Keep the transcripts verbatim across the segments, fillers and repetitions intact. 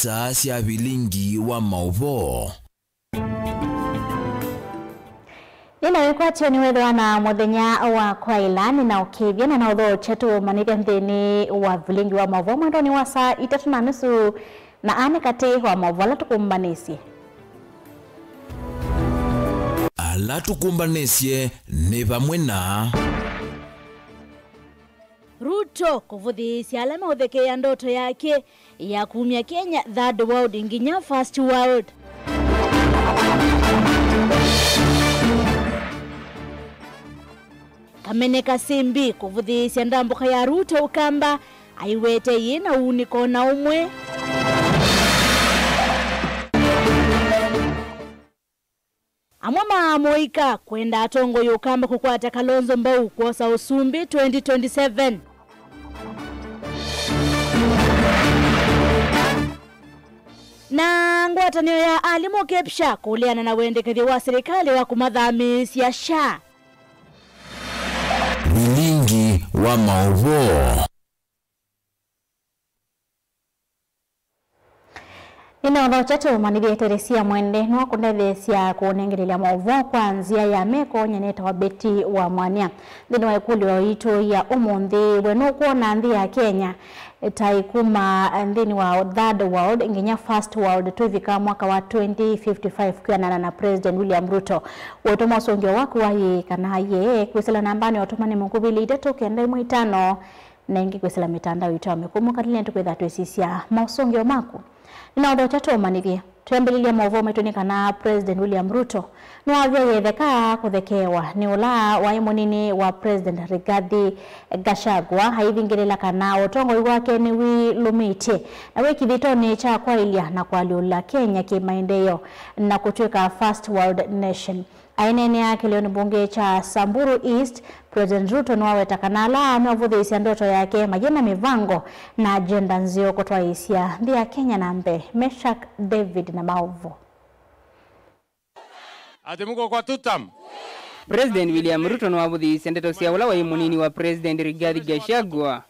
Saa sya vilingi wa maũvoo. Nĩna wĩkwatyo nĩwethĩwa na mũthenya wa kwaĩla, nĩna ũkĩthya na na ũthokya tũũmanĩthya nthĩnĩ wa vilingi wa maũvoo mwendonĩ wa saa itatũ na nusu, na aa nĩ katĩ wa maũvoo ala tũkũmbanĩsye. Ala tũkũmbanĩsye nĩ vamwe na Ruto kũvũthĩĩsya ala meũthekeea ndoto yake ya kumya Kenya third world nginya first world. Kamene Kasimbi kũvũthĩĩsya ndambũka ya Ruto Ũkamba aiwete yĩ na uunĩko na ũmwe. Amwe ma amũika kwenda atongoi Ũkamba kũkwata Kalonzo mbau kwosa ũsumbĩ twenty twenty-seven. Na ngwatanĩo ya alimũ KEPSHA kũleana na wendekethyo wa silikalĩ wa kũmathamĩĩsya SHA. Vilingi wa maũvoo. Nĩnaũthokya tũũmanĩthye Teresia Mwende nĩwakũndetheesya kũũnengelelya maũvoo kwa nzĩa ya meko nyeneta wa Betty wa Mwania. Nthĩnĩ wa ĩkũlyo yitũ ya ũmũnthĩ, we nũkwona nthĩ ya Kenya ta ĩkuma nthĩnĩ wa third world nginya first world twĩvika mwaka wa twenty fifty-five kwĩanana na President William Ruto? Wetũma ũsũngĩo waku wa yĩĩ kana yee kwĩsĩla nambanĩ ya ũtũmani mũkuvĩ ilĩ itatũ kenda ĩmwe itano. Na ĩngĩ kwĩsĩla mĩtandao itũ ya mĩkũmũ, katĩlĩnĩ tũkwĩtha twĩsisya maũsũngĩo maku. Nĩnaũthokya tũũmanĩthye. Twĩambĩlĩlya maũvoo maitũ nĩ kana President William Ruto nĩwavya yĩtheka kũthekeewa nĩ ũla waĩ mũnini wa President Rigathi Gachagua, aithingĩlĩla kana ũtongoi wake nĩwĩlũmĩtye na wĩ kĩthĩtonĩ kya kwaĩlya na kũalyũla Kenya kĩmaendeeo na kũtw'ĩka first world nation. Aineenea kĩlĩonĩ mbunge kya Samburu East, President Ruto nĩwaweta kana ala meũvũthĩĩsya ndoto yake mayĩ na mĩvango na agenda nzeo kũtwaĩĩsya nthĩ ya Kenya na mbee. Meshack David na maũvoo. Ati mko kwa tutam? President William Ruto nĩwavũthĩĩsye ndeto sya ũla waĩ mũnini wa President Rigathi Gachagua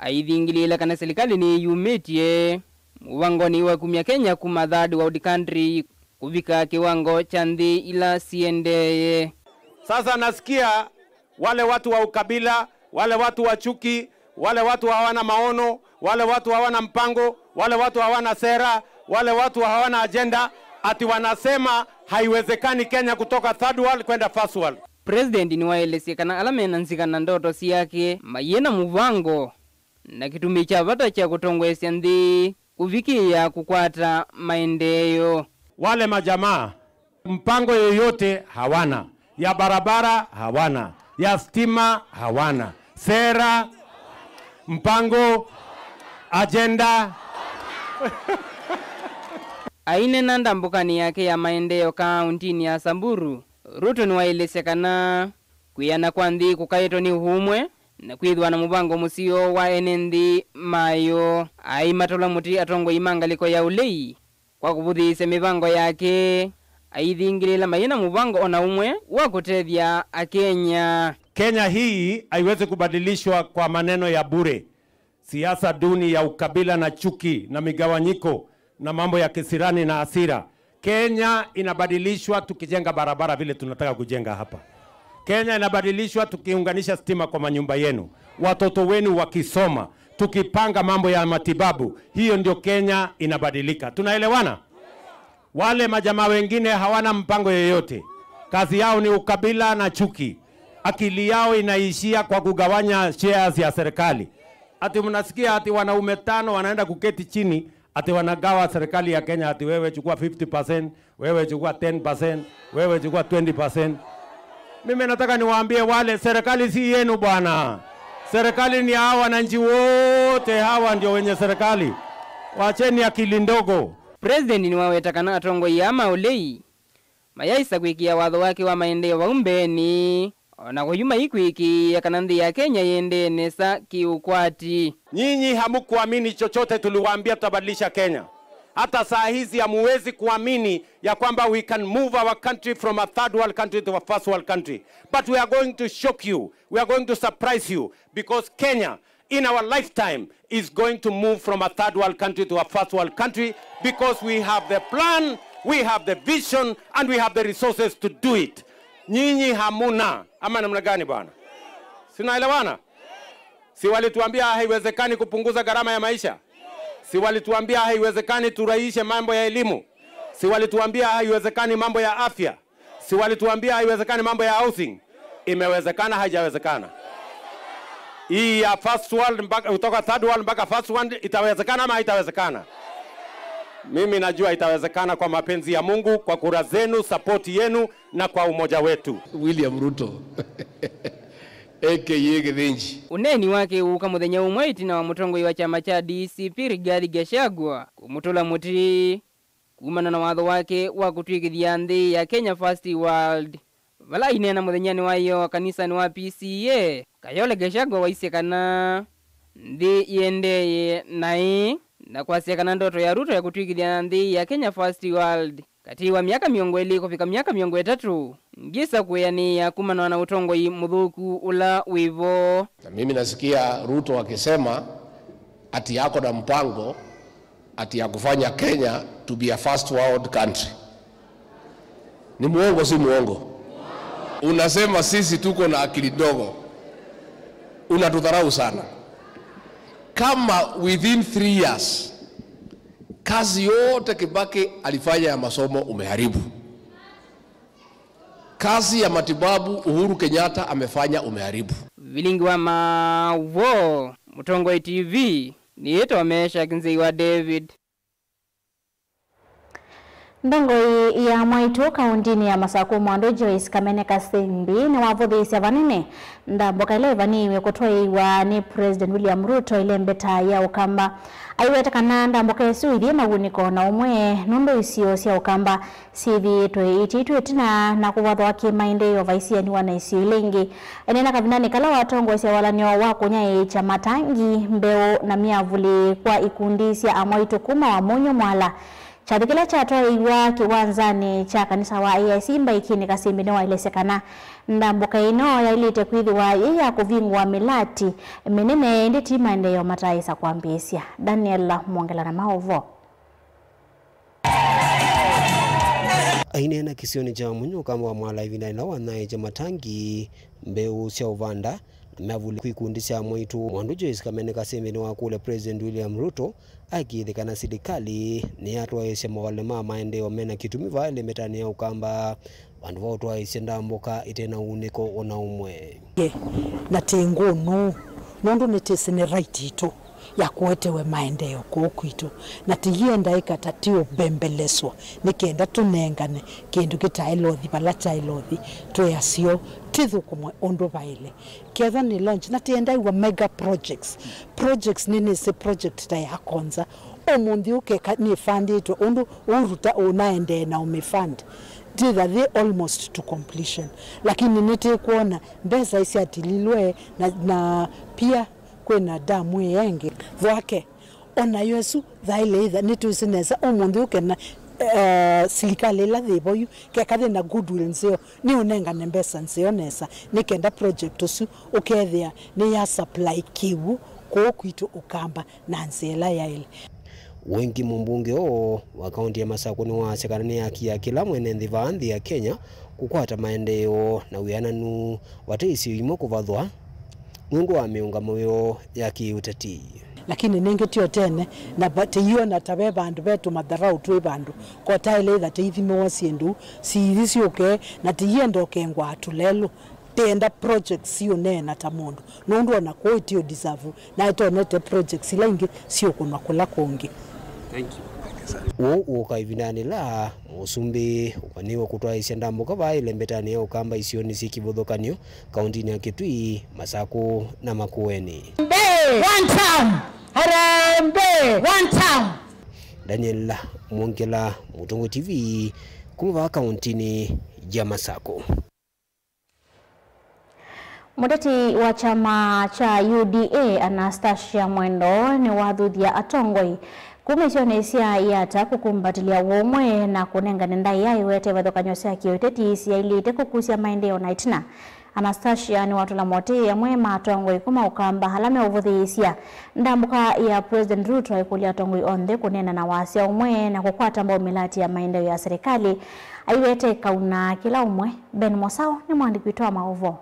aithingĩlĩĩla kana silikalĩ nĩyumĩtye mũvangonĩ wa kumya Kenya kuma third world country kũvika kĩwango kya nthĩ ila siendeeye. Sasa nasikia wale watu wa ukabila, wale watu wa chuki, wale watu hawana maono, wale watu hawana mpango, wale watu hawana sera, wale watu hawana ajenda, ati wanasema haiwezekani Kenya kutoka third world kwenda first world. President nĩwaelesye kana ala mena nzika na ndoto syake mayĩ na mũvango na kĩtumi kya vata kya kũtongoesya nthĩ kũvikĩĩa kũkwata maendeeo. Wale majamaa, mpango yoyote hawana, ya barabara hawana, ya stima hawana, sera, mpango, agenda. Aineena ndambũkanĩ yake ya maendeeo kaũntinĩ ya Samburu, Ruto nĩwaelesya kana kwĩana kwa nthĩ kũkaĩtwe nĩ ũmwe na kwĩthĩwa na mũvango mũseo wa ene nthĩ mayo. Aimatũla mũtĩ atongoi ma ngalĩko ya ũlei kwa kũvũthĩĩsya mĩvango yake, aithingĩlĩĩla mayĩ na mũvango o na ũmwe wa kũtethya Akenya. Kenya hii haiwezi kubadilishwa kwa maneno ya bure. Siasa duni ya ukabila na chuki na migawanyiko na mambo ya kisirani na hasira. Kenya inabadilishwa tukijenga barabara vile tunataka kujenga hapa. Kenya inabadilishwa tukiunganisha stima kwa manyumba yenu, watoto wenu wakisoma, tukipanga mambo ya matibabu. Hiyo ndio Kenya inabadilika. Tunaelewana? Wale majamaa wengine hawana mpango yoyote. Kazi yao ni ukabila na chuki. Akili yao inaishia kwa kugawanya shares ya serikali. Ati mnasikia ati wanaume tano wanaenda kuketi chini, ati wanagawa serikali ya Kenya, ati wewe chukua fifty percent, wewe chukua ten percent, wewe chukua twenty percent. Mimi nataka niwaambie wale, serikali si yenu bwana. Serikali ni hawa wananchi wote, hawa ndio wenye serikali. Wacheni akili ndogo. President nĩwaweta kana atongoi aa ma ũlei mayaĩsa kwĩkĩĩa watho wake wa maendeeo vau mbeenĩ, o na kũyu maikwĩkĩĩa kana nthĩ ya Kenya yĩendee nesa kĩũkwati. Nyinyi hamukuamini chochote tuliwaambia tutabadilisha Kenya. Hata saa hizi hamuwezi kuamini ya kwamba we can move our country from a third world country to a first world country. But we are going to shock you. We are going to surprise you because Kenya in our lifetime is going to move from a third world country to a first world country because we have the plan, we have the vision, and we have the resources to do it. Nyinyi hamuna, ama namna gani bwana? Si naelewana? Si walituambia haiwezekani kupunguza gharama ya maisha? Si walituambia haiwezekani turahisishe mambo ya elimu? Si walituambia haiwezekani mambo ya afya? Si walituambia haiwezekani mambo ya housing? Imewezekana, haijawezekana? Hii ya first world mpaka, kutoka third world mpaka first world itawezekana ama haitawezekana? Mimi najua itawezekana kwa mapenzi ya Mungu, kwa kura zenu, support yenu na kwa umoja wetu. William Ruto, A K A Githinji. Ũneeni wake ũũka mũthenya ũmwe ĩtina wa mũtongoi wa kyama kya D C P Rigathi Gachagua kũmũtũla mũtĩ kumana na watho wake wa kũtw'ĩkĩthya nthĩ ya Kenya First World. Vala aineena mũthenyanĩ wa ĩyoo kanisanĩ wa P C E A, Kayole Gachagua waisye kana nthĩ yĩendeeye naĩ, na kwasya kana ndoto ya Ruto ya kũtw'ĩkĩthya nthĩ ya Kenya First World katĩ wa myaka mĩongo ĩlĩ kũvika myaka mĩongo ĩtatũ ndyĩsa kwĩanĩĩa kumana na ũtongoi mũthũku ũla wĩ vo. Na mimi nasikia Ruto akisema ati ako na mpango ati ya kufanya Kenya to be a first world country. Ni muongo, si muongo? Unasema sisi tuko na akili ndogo. Unatudharau sana. Kama within three years, kazi yote Kibaki alifanya ya masomo umeharibu. Kazi ya matibabu Uhuru Kenyatta amefanya umeharibu. Vilingi wa Maũvoo, Mũtongoi T V, nĩĩtwa Meshack Nzei wa David. Ndongoi ya mwaitũ kaũntĩnĩ ya Masakũ Mwandu Joyce Kamene Kasembi nĩwavũthĩĩsya vanene ndambũka ĩla ĩvanĩĩwe kũtwaĩĩwa nĩ President William Ruto ĩlembeta ya Ũkamba. Aiweta kana ndambũka ĩsu ithyĩ mawunĩko na ũmwe nũndũ isio sya Ũkamba syĩthĩĩtwe itiitw'e ĩtina na kũvathwa kĩ-maendeeo vaisianĩwa na isio ila ingĩ. Aineena kavindanĩ kala watongoesya walany'o wa kũnyaĩĩkya matangi, mbeũ na myavuli kwa ikundi sya amwaitũ kuma Wamunyu Mwala, kyathĩ kĩla kyatwaĩiwa kĩwanzanĩ kya kanisa wa A I C Mbaikinĩ, Kasembi nĩwaelesya kana ndambũka ĩno yaĩlĩte kwĩthĩwa yĩ ya kũvingũa mĩlati mĩnene, ĩndĩ ti maendeeo mataaĩsa kwambĩĩsya. Daniel Mwongela na maũvoo. Aineena kĩsionĩ kya Wamunyu Ũkamba wa Mwala ĩvindanĩ ĩla wanyaĩĩkya matangi, mbeũ sya ũvanda, na myavuli kwĩ ikundi sya amwaitũ, Mwandu Joyce Kamene Kasembi nĩwakũlya President William Ruto akĩĩthĩ kana silikalĩ nĩyatwaĩĩsya mavalũe ma maendeeo mena kĩtumi vaa ĩlembetanĩ ya Ũkamba, vandũ va ũtwaĩĩsya ndambũka ĩte na uunĩko o na ũmwe. Na tĩ ngũnũ, nũndũ nĩtwĩsĩ nĩ right itũ ya kũetewe maendeeo kũũ kwitũ, na tĩyĩenda ĩkata tĩũmbembeleswa nĩ kenda tũnengane kĩndũ kĩtaĩlothi vala kyaĩlothi, twĩ aseo, tĩthũkũmwe ũndũ vaĩle. Kethwa nĩ launch, na tĩendaĩwa mega projects. Projects nĩnĩsĩ project ta ya Konza. Ũmũnthĩ ũkeka nĩĩfandĩtwe ũndũ ũu Ruta ũnaendee na ũmĩfund. Tĩtha thĩ almost to completion. Lakini nĩtĩkwona mbesa isyatililwe na, na pia kwĩna damu ĩĩ ĩngĩ. Thwake. O nayo ĩsu thaĩle ĩtha, nĩtwĩsĩ nesa ũmũnthĩ ũkena, eh, silikalĩ ĩla yĩ vo yu, keka yĩ na goodwill nzeo, nĩũnengane mbesa nzeo nesa, nĩ kenda project ũsu ũkethĩa nĩ ya supply kĩw'ũ kũũ kwitũ Ũkamba na nzĩa ĩla yaĩle. Wengĩ mũmbunge ũũ wa kaũntĩ ya Masakũ nĩwaasya kana nĩ haki ya kĩla mwene nthĩ vaa nthĩ ya Kenya kũkwata maendeeo na wĩananu vate isio imwe kũvathwa nũndũ wa mĩũngamo yoo ya kĩũteti. Lakini nĩngĩ ti o tene, na va-, tĩyĩona ta ve vandũ ve tũmatharaũ twĩ vandũ, kotaĩle ĩtha tĩithimĩwa syĩndũ, siithi syũke, na tĩyĩenda ũkengwa atulelũ, tĩenda projects siũneena ta mũndũ, nũndũ ona kũũ ĩtĩ ũ deserve, na ĩtonete projects ila ingĩ siũkũnwa kũla kũngĩ. Thank you. Ũũ ũũka ĩvindanĩ ĩla mũsumbĩ ũvanĩwe kũtwaĩĩsya ndambũka vaa ĩlembetanĩ ya Ũkamba isionĩ syĩ kĩvathũkany'o kaũntĩnĩ ya Kitui, Masakũ na Makueni. Harambee! One term! Harambee! One term! Daniel Mwongela, Mũtongoi T V, kuma vaa kaũntĩnĩ ya Masakũ. Mũteti wa kyama kya U D A Anastasia Mwendwa nĩwathuthya atongoi kuma isionĩ sya Yatta kũkumbatĩlya ũmwe na kũnengane ndaĩa aiweta ivathũkany'o sya kĩũteti syaĩlĩte kũkusya maendeeo na ĩtina. Anastasia nĩwatũla motĩĩ amwe ma atongoi kuma Ũkamba ala meũvũthĩĩsya ndambũka ya President Ruto, aikũlya atongoi onthe kũneena na wasya ũmwe na kũkwata mbau mĩlatĩ ya maendeeo ya serikali, aiwete ĩkauna kĩla ũmwe. Ben Mosao nĩ mwandĩki witũ wa maũvoo.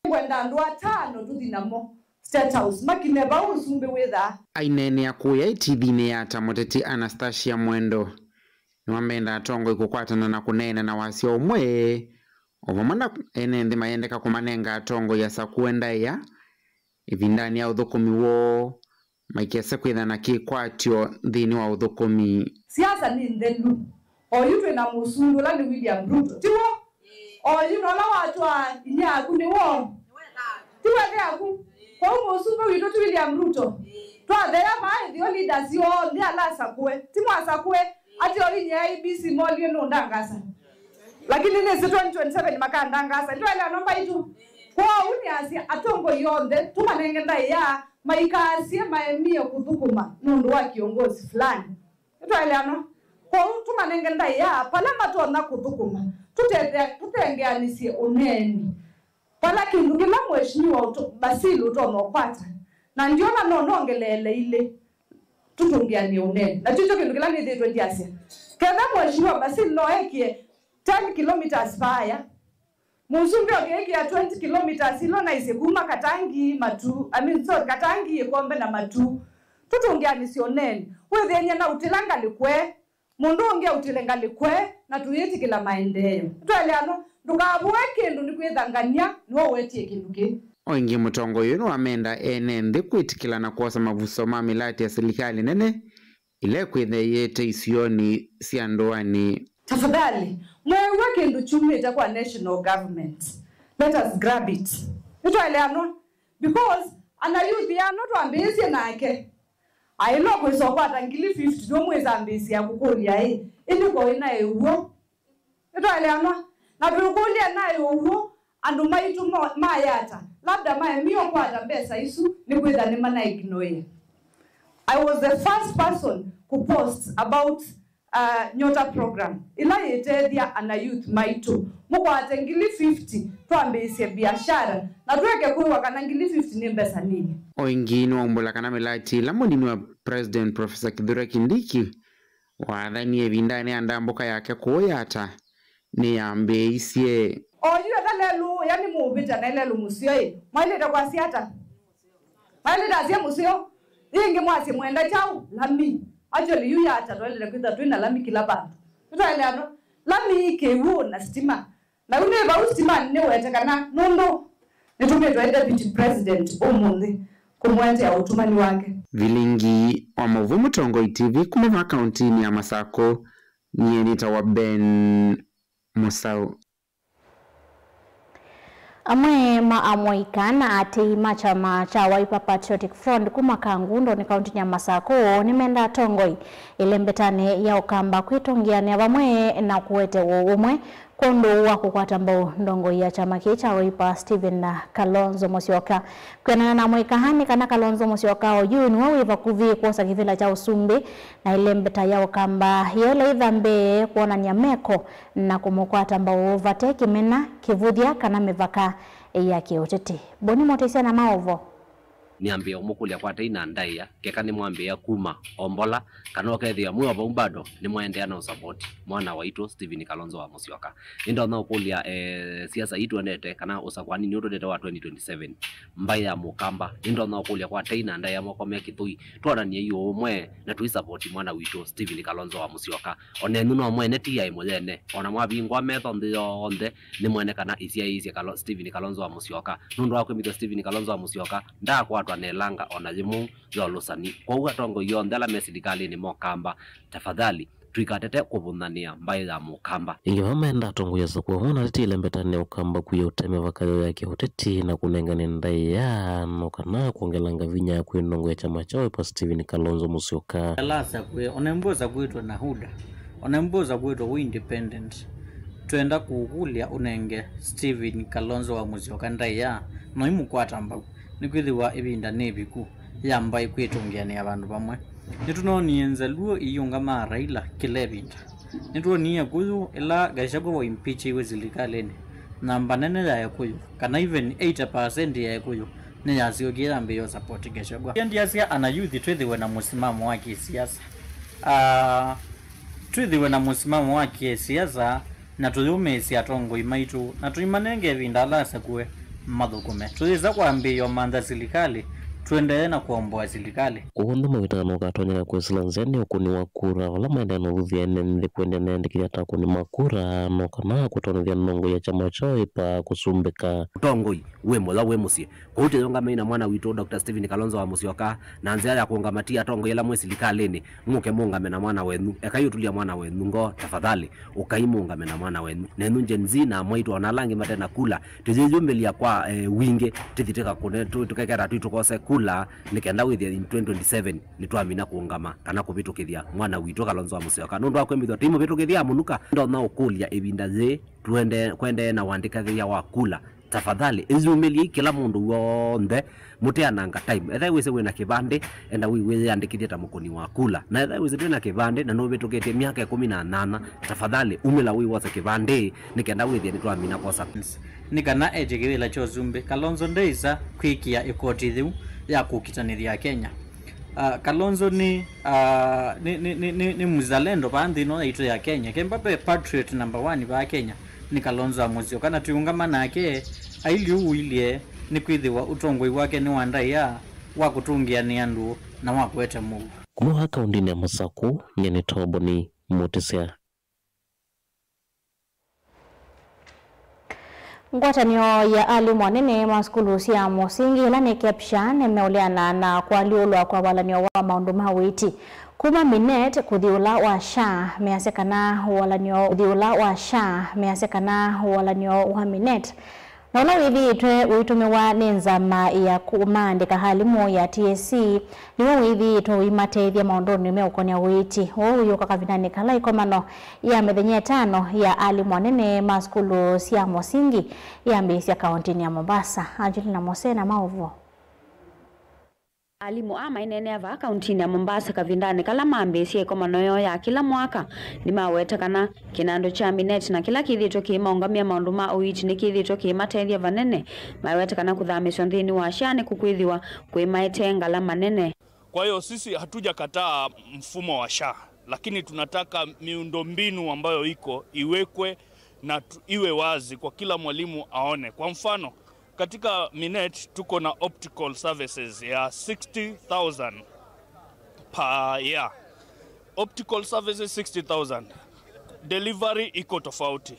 Ngwenda andũ atano tũthi namo State House, makine vau ũsumbĩ wĩthaa. Aineenea kũya ĩtivinĩ ya ata, mũteti Anastasia Mwendo nĩwamenda atongoi kũkwatana na kũneena na wasya ũmwe, o vamwe na ene nthĩ mayendeka kũmanenga atongoi asakũe ndaĩa ĩvindanĩ ya ũthũkũmi woo, maikese kwĩtha na kĩkwatyo nthĩnĩ wa ũthũkũmi. Siasa nĩ nthelu. Oyu twĩ na mũsumbĩ ũla nĩ William Ruto, tiw'o? Oyu nola watwaa inyia yaku nĩw'o? Ti wethe yaku? Kwoou mũsumbĩ witũ ti William Ruto? Twatheea vaa ĩthĩo leaders onthe ala asakũe, ti mwasakũe? Ati o inyia ya I E B C molie nũndangasa? Lakini nĩsĩ twenty twenty-seven makandangasa. Nĩtwaeleanwa mbaitũ? Kwoou nĩasya atongoi onthe tũmanenge ndaĩa maikaasye maemie kũthũkũma nũndũ wa kĩongozi fulani. Nĩtwaeleanwa? Kwoou tũmanenge ndaĩa vala matonya kũthũkũma, tũtethea, tũtengeanĩsye ũneeni. Vala kĩndũ kĩla Mheshimiwa ũto-, Basil ũtonya ũkwata, na ndiona no nongeleele ilĩ, tũtũngĩanĩe ũneeni. Na kyo kyo kĩndũ kĩla nĩthĩĩtwe ndyasya. Ketha Mheshimiwa Basil no ekie ten kilometres vaaya, mũsumbĩ ũkĩĩkĩa twenty kilometres ilo naisye kuma Katangi, Matu, I mean, sorry, Katangi, Ĩkombe na Matu, tũtũngĩanĩsye ũneeni. Wĩthĩny'e na ũtĩla ngalĩko e, mũndũ ũngĩ autĩle ngalĩko e, na tũyĩtĩkĩla maendeeo. Nĩtwaeleanwa? Ndũkavũe kĩndũ nĩ kwĩthangany'a nĩwe ũwetie kĩndũ kĩĩ. O ĩngĩ, mũtongoi ũyũ nĩwamenda ene nthĩ kwĩtĩkĩla na kwosa mavuso ma mĩlatĩ ya silikalĩ nene ĩla ĩkwĩthĩĩte isionĩ sya ndũanĩ. Tafadhali, mweew'a kĩndũ kyumĩte kwa national government, let us grab it. Nĩtwaeleanwa? Because ana youth yano twambĩĩsye nake, aĩlwe kwĩsa ũkwata ngili fifty, nũmwĩsa ambĩĩsya kũkũlya ĩ, ĩndĩ ko ĩnaĩ ũw'o? Nĩtwaeleanwa? Na twĩkũlya naĩ ũw'o, andũ maitũ mo-, mayata, labda maemie ũkwata mbesa isu nĩkwĩtha nĩmana ignore. I was the first person kũ post about, uh, Nyota program ĩla yĩtethya ana youth maitũ. Mũkwate ngili fifty twambĩĩsye biashara, na tũeke kwĩw'a kana ngili fifty nĩ mbesa nini. O ĩngĩ nĩwaumbũla kana mĩlatĩ ĩla mũnini wa President Professor Kithure Kindiki wathanie ĩvindanĩ ya ndambũka yake kũũ Yatta nĩyambĩĩisye. Oyu etha lelũ, yani mũvĩta na lelũ mũseo ĩ, mwaĩlĩte kwasya ata? Mwaĩlĩte asye mũseo? Ĩngĩ mwasye mwenda kyaũ? Lami. Actually, yu Yatta twaĩlĩte kwĩthĩwa twĩ na lami kĩla vandũ. Nĩtwaeleanwa? Lami, kĩw'ũ na sitima. Na yu nĩ vau sitimanĩ nĩwete kana nũndũ nĩtũmĩtwe nĩ Deputy President ũmũnthĩ kũmũetea ũtumani wake. Vilingi wa maũvoo Mũtongoi T V kuma vaa kauntinĩ ya Masakũ, nyie nĩtawa Ben Mũsaũ. Amwe ma amũika na aatĩĩi ma kyama kya Wiper Patriotic Front kuma Kangundoni kauntinĩ ya Masakũ nĩmendaa atongoi ĩlembetanĩ ya Ũkamba kwĩtũngĩanĩa vamwe na kũete ũũmwe kwondũ wa kũkwata mbau ndongoi ya kyama kĩĩ kya Wiper, Stephen Kalonzo Musyoka. Kwĩanana na amũika aa nĩ kana Kalonzo Musyoka oyu nĩwe wĩ vakuvĩ kwosa kĩvĩla kya ũsumbĩ, na ĩlembeta ya Ũkamba yĩelaitha mbee kwonany'a meko na kũmũkwata mbau vate kĩmena, kĩvũthya, kana mĩvaka ya kĩũteti. Boni Mũtĩsya na maũvoo. Nĩambĩĩa ũmũkũlya kwa tei na ndaĩa, keka nĩmwambĩĩa kuma o mbola, kana ũkethĩa mwĩ o vau bado nĩmwaendeea na ũsapoti mwana waitũ Stephen Kalonzo wa Musyoka. Nĩndonya ũkũlya, eh, siasa ii tũendete kana ũsakũani ũyũ tũendete wa twenty twenty-seven, mbaĩ ya Mũkamba, nĩndonya ũkũlya kwa tei na ndaĩa moko me kĩthũi, twonany'ei ũũmwe na tũisapoti mwana witũ Stephen Kalonzo wa Musyoka. O nenyu no mwene T I mũyene, ona mwavingwa metho nthĩ yonthe, nĩmwene kana isyaĩĩsye Kalo-, Stephen Kalonzo wa Musyoka. Nũndũ wa kwĩmĩthya Stephen Kalonzo wa Musyoka ndaakwatwa na ĩlanga ona yĩmwe ya ũlũsani. Kwoou atongoi onthe ala me silikalĩnĩ ma Ũkamba, tafadhali, tũikatete kũvũnyanĩa mbaĩ ya Mũkamba. Ĩngĩ vamwe menda atongoi asakũe vamwe na ateti ĩlembetanĩ ya Ũkamba kwia ũtee mĩvaka yoo ya kĩũteti na kũnengane ndaĩa no kana kwongelanga vinya kwĩ ndongoi ya kyama kya Wiper Stephen Kalonzo Musyoka. Ala asakũe, ona mbũ asakũĩtwe na UDA, ona mbũ asakũĩtwe wĩ independent, twenda kũkũlya ũnenge Stephen Kalonzo wa Musyoka ndaĩa na ũimũkwata mbau, nĩkwĩthĩwa ĩvinda nĩ ĩviku ya mbaĩ kwĩtũngĩanĩa vandũ vamwe. Nĩtũnoonie nzaluo iiũngamaa Raila kĩla ĩvinda. Nĩtwonie kũyũ ĩla Gachagua waimpeachiwe silikalĩnĩ. Namba nene ya Ekũyũ, kana even eighty percent ya Ekũyũ, nĩyasyokie yambĩĩa support Gachagua. Ndiasya ana youth twĩthĩwe na mũsimamo wa kĩsiasa. Ah, twĩthĩwe na mũsimamo wa kĩsiasa, na tũyũmĩĩsye atongoi maitũ, na tũimanenge ĩvinda ala asakũe mathũkũme. Tũyĩsa kwambĩĩa ũmantha silikalĩ, tũendee na kũomboa silikalĩ. Kwoou nthĩ mawĩtano ũkatonyeka kwĩsĩla nzĩa nĩ ũkũni wa kura, vala maendeea na ũthuthya ene nthĩ kũendeea na ĩandĩkĩthya ta akũni ma kura, no kana kũtonyethya nongo ya kyama kyoo ĩpa kũsumbĩka. Ũtongoi wĩ mũya wĩ mũsyĩ. Kwoou tũyĩũngamei na mwana witũ Doctor Stephen Kalonzo wa Musyoka, na nzĩa ya kũũngama ti atongoi ala mwĩ silikalĩnĩ, mũke mũũngame na mwana wenyu. Ekai ũtũlya mwana wenyu ngoo, tafadhali, ũkai mũũngame na mwana wenyu. Nenyu Gen Z na amwaitũ ona ala angĩ mate na kula, tũyĩyũmĩlya kwa, eh, wingĩ, tĩthi tĩkakũne, tũ-, tũkeketa twi tũkose kula, nĩ kenda wĩthĩa in twenty twenty-seven nĩtwamina kũũngama kana kũvĩtũkĩthya mwana witũ Kalonzo wa Musyoka. Nũndũ wa kwĩmbĩthw'a tũimũvĩtũkĩthya mũnuka, ndonya ũkũlya ĩvinda yĩĩ, tũende, kũendeee na ũandĩkĩthya wa kula. Tafadhali, ĩyumĩlyei kĩla mũndũ w'onthe, mũteananga time. Ethĩwa wĩsĩ wĩna kĩvandĩ, enda wĩwĩyĩandĩkĩthye ta mũkũni wa kula. Na ethĩwa wĩsĩ ndwĩna kĩvandĩ na nũvĩtũkĩtye myaka ĩkũmi na nyanya, tafadhali, umĩla wĩwose kĩvandĩ, nĩ kenda wĩthĩe nĩtwamina kwosa. Nĩ kana etye kĩvĩla kya ũsumbĩ, Kalonzo ndeĩsa kwĩkĩa ĩkoti yĩu ya kũkitanĩthya Akenya. Ah, Kalonzo nĩ, ah, nĩ, nĩ, nĩ, nĩ, nĩ mzalendo vaa nthĩ ĩno yaitũ ya Kenya. Kemba ve patriot number one vaa Kenya nĩ Kalonzo wa Musyoka, na tũiũngama nake ailyĩ ũu ũilye, nĩkwĩthĩwa ũtongoi wake nĩ wa ndaĩa, wa kũtũngĩa nĩ andũ, na wa kũete mũuo. Kuma vaa kaũndĩnĩ ya Masakũ, nyie nĩ Toboni Mũtĩsya. Ngwatanĩo ya alimũ anene ma sukulu sya mũsingi, ĩla nĩ KEPSHA, nĩmeũleana na kũalyũlwa kwa walany'o wa maũndũ ma ũiiti kuma Minet kũthi ũla wa SHA. Measya kana walany'o, kũthi ũla wa SHA, measya kana walany'o wa Minet, na ũla wĩthĩĩtwe ũitũmĩwa nĩ nzama ya kũmaandĩka alimũ ya TSC, nĩw'o wĩthĩĩtwe ũimatethya maũndũnĩ meũkonea ũiiti. Ũũ ũyũka kavindanĩ kala ĩkomano ya mĩthenya ĩtano ya alimũ anene ma sukulu sya mũsingi yambĩĩsya kaũntĩnĩ ya Mombasa. Angelina Mose na maũvoo. Alimũ aa maineenea vaa kaũntĩnĩ ya Mombasa kavindanĩ kala mambĩĩsye ĩkomano yoo ya kĩla mwaka, nĩmaweta kana kĩnandũ kya Minet na kĩla kĩthĩĩtwe kĩimaũngamĩa maũndũ ma ũiiti nĩkĩthĩĩtwe kĩimatethya vanene. Maweta kana kũthamĩswa nthĩnĩ wa SHA nĩkũkwĩthĩwa kũimaetee ngalama nene. Kwa hiyo sisi hatujakataa mfumo wa SHA, lakini tunataka miundombinu ambayo iko iwekwe na tu-, iwe wazi kwa kila mwalimu aone. Kwa mfano, katika Minet tuko na optical services ya sixty thousand per year. Optical services sixty thousand. Delivery iko tofauti.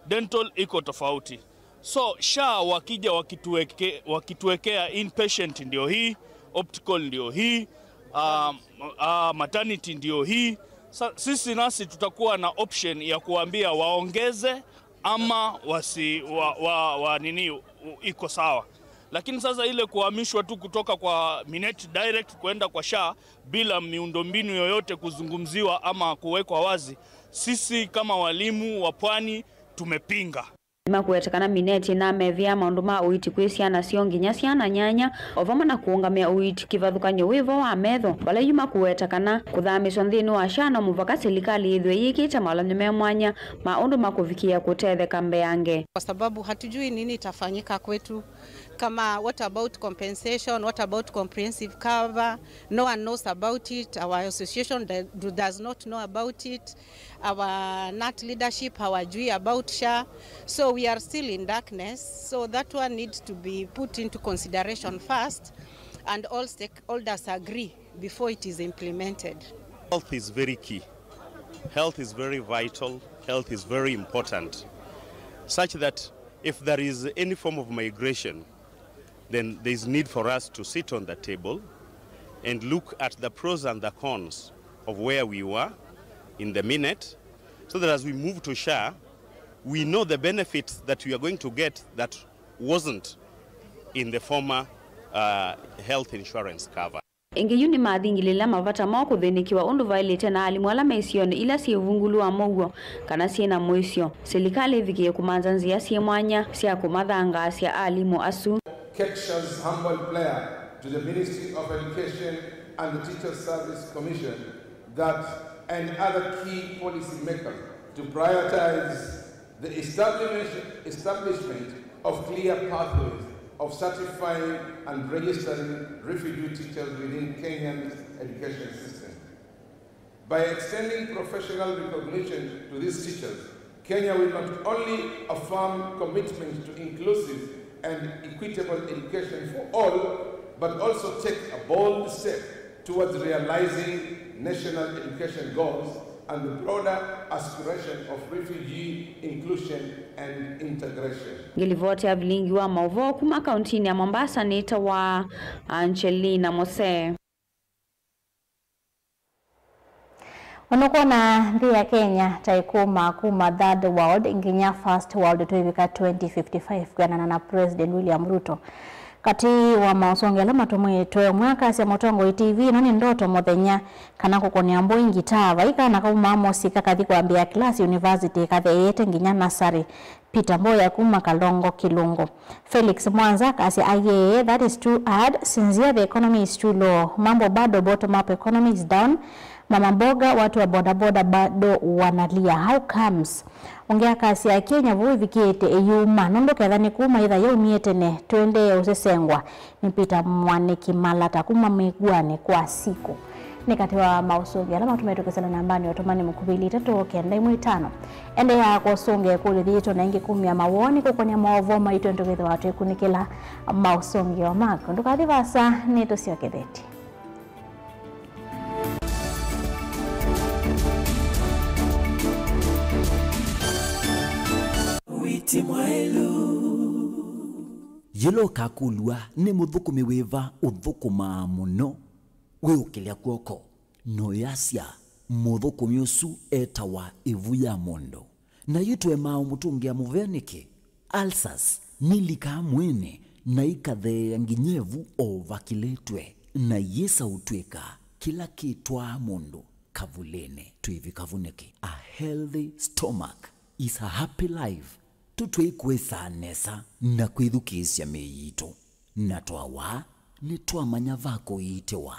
Dental iko tofauti. So, SHA wakija wakituweke-, wakituwekea inpatient ndio hii, optical ndio hii, um, uh, maternity ndio hii. Sa-, sisi nasi tutakuwa na option ya kuambia waongeze ama wasi-, wa, wa, wa nini, u-, iko sawa. Lakini sasa ile kuhamishwa tu kutoka kwa Minet direct kuenda kwa SHA bila miundombinu yoyote kuzungumziwa ama kuwekwa wazi, sisi kama walimu wa Pwani tumepinga. Nĩmakũweta kana Minet ĩnamevĩa maũndũ ma ũiiti kwĩ syana syoo nginya syana nyanya, o vamwe na kũũngamĩa ũiiti kĩvathũkany'o wĩvo wa metho, vala yu makũweta kana kũthamĩswa nthĩnĩ wa SHA no mũvaka silikalĩ yĩthĩwe yĩkĩte mawalany'o me mwanya ma ũndũ makũvikĩĩa kũtetheka mbeange. Kwa sababu hatujui nini itafanyika kwetu. Kama, what about compensation? What about comprehensive cover? No one knows about it. Our association do-, does not know about it. Our nat leadership hawajui about SHA. So we are still in darkness. So that one needs to be put into consideration first, and all stakeholders agree before it is implemented. Health is very key. Health is very vital. Health is very important, such that if there is any form of migration, then there is need for us to sit on the table and look at the pros and the cons of where we were in the Minet, so that as we move to SHA, we know the benefits that we are going to get that wasn't in the former, uh, health insurance cover. Ĩngĩ yu nĩmathingilĩla mavata moo kũthĩnĩkĩwa ũndũ vaĩlĩte na alimũ ala me isionĩ ila syĩ ũvungulu wa mũuo kana syĩ na mũisyo. Silikalĩ ĩvikĩe kũmantha nzĩa syĩ mwanya sya kũmathangaasya alimũ asu. KEPSHA's humble prayer to the Ministry of Education and the Teachers Service Commission that and other key policy makers to prioritize The establishment, establishment of clear pathways of certifying and registering refugee teachers within Kenya's education system. By extending professional recognition to these teachers, Kenya will not only affirm commitment to inclusive and equitable education for all, but also take a bold step towards realizing national education goals and the broader aspiration of refugee inclusion and integration. Ngilivoti ya vilingi wa mauvoo kuma kauntinĩ ya Mombasa nĩtawa Angelina Mose. Ũnũkwona nthĩ ya Kenya ta ĩkũmaa kuma third world nginya first world twĩvika twenty fifty-five kwĩanana na President William Ruto. Katĩ wa maũsũngĩo ala matũmĩtwe, ũmwe akasya mũtongoi T V ĩno nĩ ndoto mũthenya, kana kũkũnĩa mbũi ngitaa, vai kana kaumaa mũsyĩ kakathi kwambĩĩa kĩlasi university katheeĩte nginya nasarĩ. Peter Mboya kuma Kalongo Kilungu. Felix Mwanza akasya, ayee, that is too hard, sinzia the economy is too low, mambo bado, bottom up economy is down, mama mboga, watu wa bodaboda bado wanalia, how comes? Ũngĩ akasya, Kenya vu ĩvikĩte ĩyuma, nũndũ ketha nĩ kuma ĩtha yaumie tene, tũendee ũsesengwa. Nĩ Peter Mwanĩki Malata kuma Mĩguanĩ kwa Siku. Nĩ katĩ wa maũsũngĩo ala matũmĩtwe kĩsela nambanĩ ya ũtũmani mũkuvĩ ilĩ itatũ kenda ĩmwe itano. Endeea kũsũngĩa ĩkũlyo yitũ na ĩngĩ kumya mawoni kũkũnĩa maũvoo maitũ, nĩtũkĩthĩwa twĩkunĩkĩla maũsũngĩo maku. Ndũkathi vaasa, nĩtũsyoke theti. Witi mwaĩlu. Yĩla ũkakũlw'a nĩ mũthũkũmi wĩva ũthũkũmaa mũno, wĩũkĩlya kw'oko, na ũyasya, mũthũkũmi ũsu etawa ĩvu ya mũndũ. Na yu tũemaa ũmũtũngĩa mũvea nĩkĩ? Ulcers nilikaa mwĩĩnĩ na ikatheea nginya ĩvu o vakilĩtw'e, na iyĩsa ũtw'ĩka kĩla kĩtwaa mũndũ kavulĩnĩ. Twĩvika vu nĩkĩ? A healthy stomach is a happy life. Tũtw'ĩkũĩsaa nesa na kwĩthukĩĩsya mĩĩ yitũ. Na twawa, nĩtwamanya va kũiitĩwa.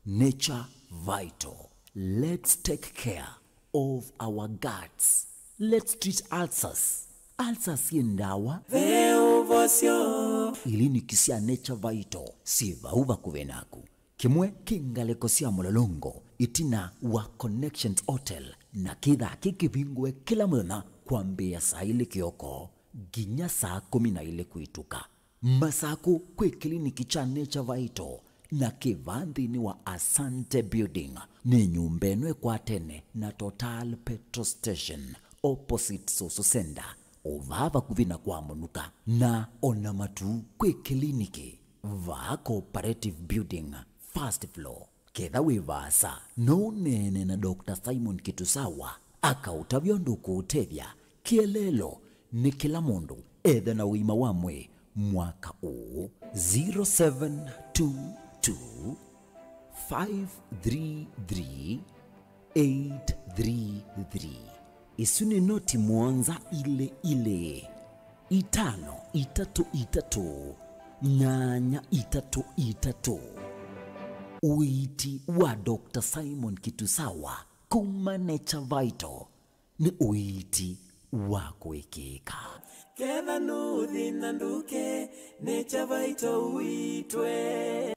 Nature Vital. Let's take care of our guts. Let's treat ulcers. Ulcers syĩ ndawa. Ve ũvosyo. Iliniki sya Nature Vital syĩ vau vakuvĩ naku. Kĩmwe kĩ ngalĩko sya Mũlolongo, ĩtina wa Connections Hotel, na kĩthaa kĩkĩvingũe kĩla mũthenya kwambĩĩa saa ilĩ kĩoko nginya saa kũmi na ilĩ kwĩtũka. Masakũ kwĩ kĩliniki kya Nature Vital na kĩ vaa nthĩnĩ wa Asante Building. Nĩ nyũmba ĩno ĩkwatene na Total Petrol Station, opposite Soso Center, o vaa vakuvĩ na kwa mũnuka. Na o na matu kwĩ kĩliniki vaa Cooperative Building, first floor. Ketha wĩ vaasa, no ũneene na Doctor Simon Kitusawa akaũtavya ũndũ ũkũũtethya. Kĩeleelo nĩ kĩla mũndũ ethe na ũima wa mwĩĩ mwaka ũũ. Zero seven two two, five three three, eight three three. Isu nĩ noti mũonza ilĩ ilĩ, itano itatũ itatũ, nyanya itatũ itatũ. Ũiiti wa Doctor Simon Kitusawa kuma Nature Vital nĩ ũiiti wa kũĩkĩĩka. Ketha nũthĩna ndũke, Nature Vital ũitwe.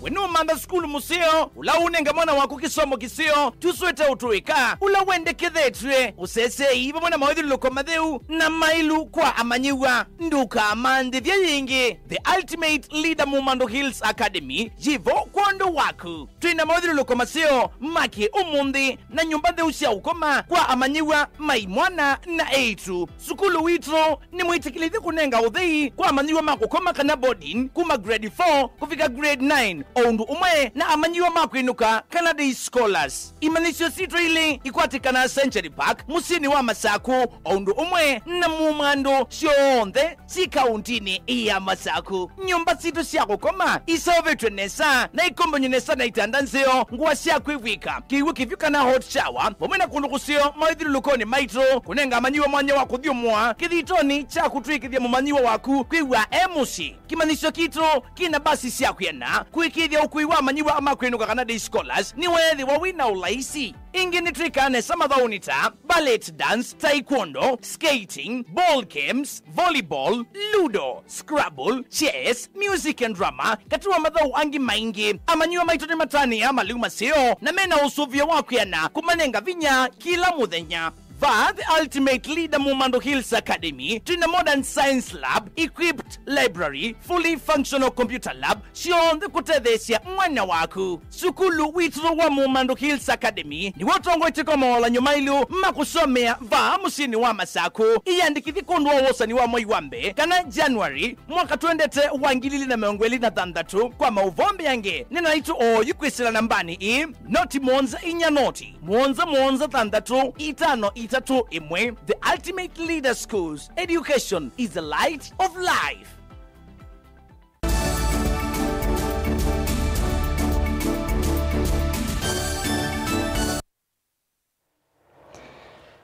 We nũmantha sukulu mũseo, ũla ũnenga mwana waku kĩsomo kĩseo, tũswete ũtũĩka, ũla wendekethetw'e, ũsesei vamwe na mawĩthyũlũlũko matheu na maĩlu kwa amanyĩw'a. Ndũkamanthĩthye yĩngĩ. The Ultimate Leader Mumando Hills Academy yĩvo kwondũ waku. Twĩ na mawĩthyũlũlũko maseo ma kĩ ũmũnthĩ na nyũmba ntheu sya ũkoma kwa amanyĩw'a ma imwana na eĩtu. Sukulu witũ nĩ mwĩtĩkĩlĩthye kũnenga ũthei kwa amanyĩw'a ma kũkoma kana boarding kuma grade four kũvika grade nine, o ũndũ ũmwe na amanyĩw'a ma kwĩnũka kana day scholars. Imanyĩsyo sitũ ilĩ ikwatĩkanaa Century Park, mũsyĩnĩ wa Masakũ, o ũndũ ũmwe na Mumando syonthe syĩ kauntinĩ ya Masakũ. Nyũmba sitũ sya kũkoma iseũvĩtw'e nesa na ikombany'e nesa na itanda nzeo, ngũa sya kwĩvw'ĩka, kĩw'ũ kĩvyũ kana hot shower, vamwe na kũndũ kũseo mawĩthyũlũlũkonĩ maitũ, kũnenga amanyĩw'a mwanya wa kũthyũmũa kĩthitonĩ kya kũtw'ĩkĩthya mũmanyĩw'a waku kwĩw'a e mũsyĩ. Kĩmanyĩsyo kitũ kĩna mbasi sya kwĩana, kwĩkĩ- Ĩthya ũkui wa amanyĩw'a ma kwĩnũka kana day scholars nĩweethĩwa wĩ na ũlaisi. Ĩngĩ nĩtwĩkaa nesa mathaũnĩ ta ballet dance, taekwondo, skating, ball games, volleyball, ludo, scrabble, chess, music and drama, katĩ wa mathaũ angĩ maingĩ. Amanyĩw'a maitũ nĩmatanĩaa malĩu maseo na mena ũsũvĩo wa kwĩana kũmanenga vinya kĩla mũthenya. Vaa The Ultimate Leader Mumandu Hills Academy, twĩ na modern science lab, equipped library, fully functional computer lab, syonthe kũtetheesya mwana waku. Sukulu witũ wa Mumandu Hills Academy nĩw'o ũtongoetye kwa mawalanyo mailũ ma kũsomea vaa mũsyĩnĩ wa Masaku. Ĩyandĩkĩthye kwondũ wa wosani wa mwei wa mbee kana January mwaka twendete wa ngili ilĩ na mĩongo ĩlĩ na thanthatũ. Kwa maũvoo mbeange, nena naitũ oyu kwĩsĩla nambanĩ ĩĩ, noti mũonza inya noti, mũonza mũonza thanthatũ itano itatũ ĩmwe. The Ultimate Leader Schools, education is the light of life.